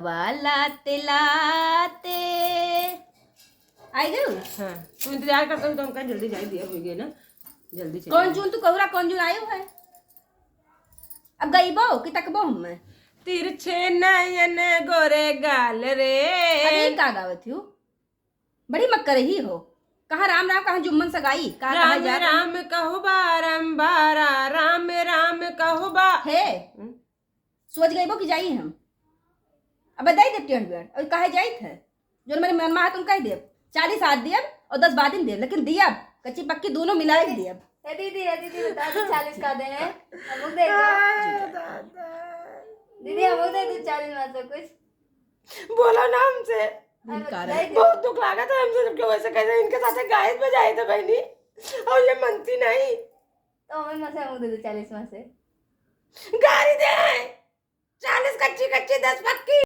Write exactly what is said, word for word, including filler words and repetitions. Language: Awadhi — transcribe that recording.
वाला तिलाते। आई गयो? हाँ, तू इंतजार करता हूँ तो हम कहीं जल्दी जाई दिया हो गए ना, जल्दी चले। कौन जून तू कहूरा, कौन जून आयो है? अब गईबो कि तकबो हम? तिरछे नयन गोरे गाल रे। अरे का गावत हूँ? बड़ी मक्कर ही हो। कहाँ राम राम, कहाँ जुम्मन सगाई, का कहा राम जा राम कहू बारंबारा, राम राम कहू बा। हे, हम्म। सोच गईबो कि जाई हम? अब दे देब टेढ़ बेढ़, और कहे जाइत है, जो मेरे मन में है तुम कह देब, चालीस आज देब और दस बाद में देब, लेकिन दियब, कच्ची पक्की दोनों मिला के दियब। ए दीदी, ए दीदी, बता दो चालीस का दे हैं, हमको दे दो। दीदी, हमको दे दो चालीस में से कुछ। बोलो ना हमसे। अरे, दे दो। बहुत दुख लागत है हमसे, जब क्यों ऐसे कैसे इनके साथ गायब में जाए थे बहनी, और ये मनती नहीं। तो हमें में से हमको दे दो चालीस में से। गारी दे, चालीस कच्ची कच्ची, दस पक्की।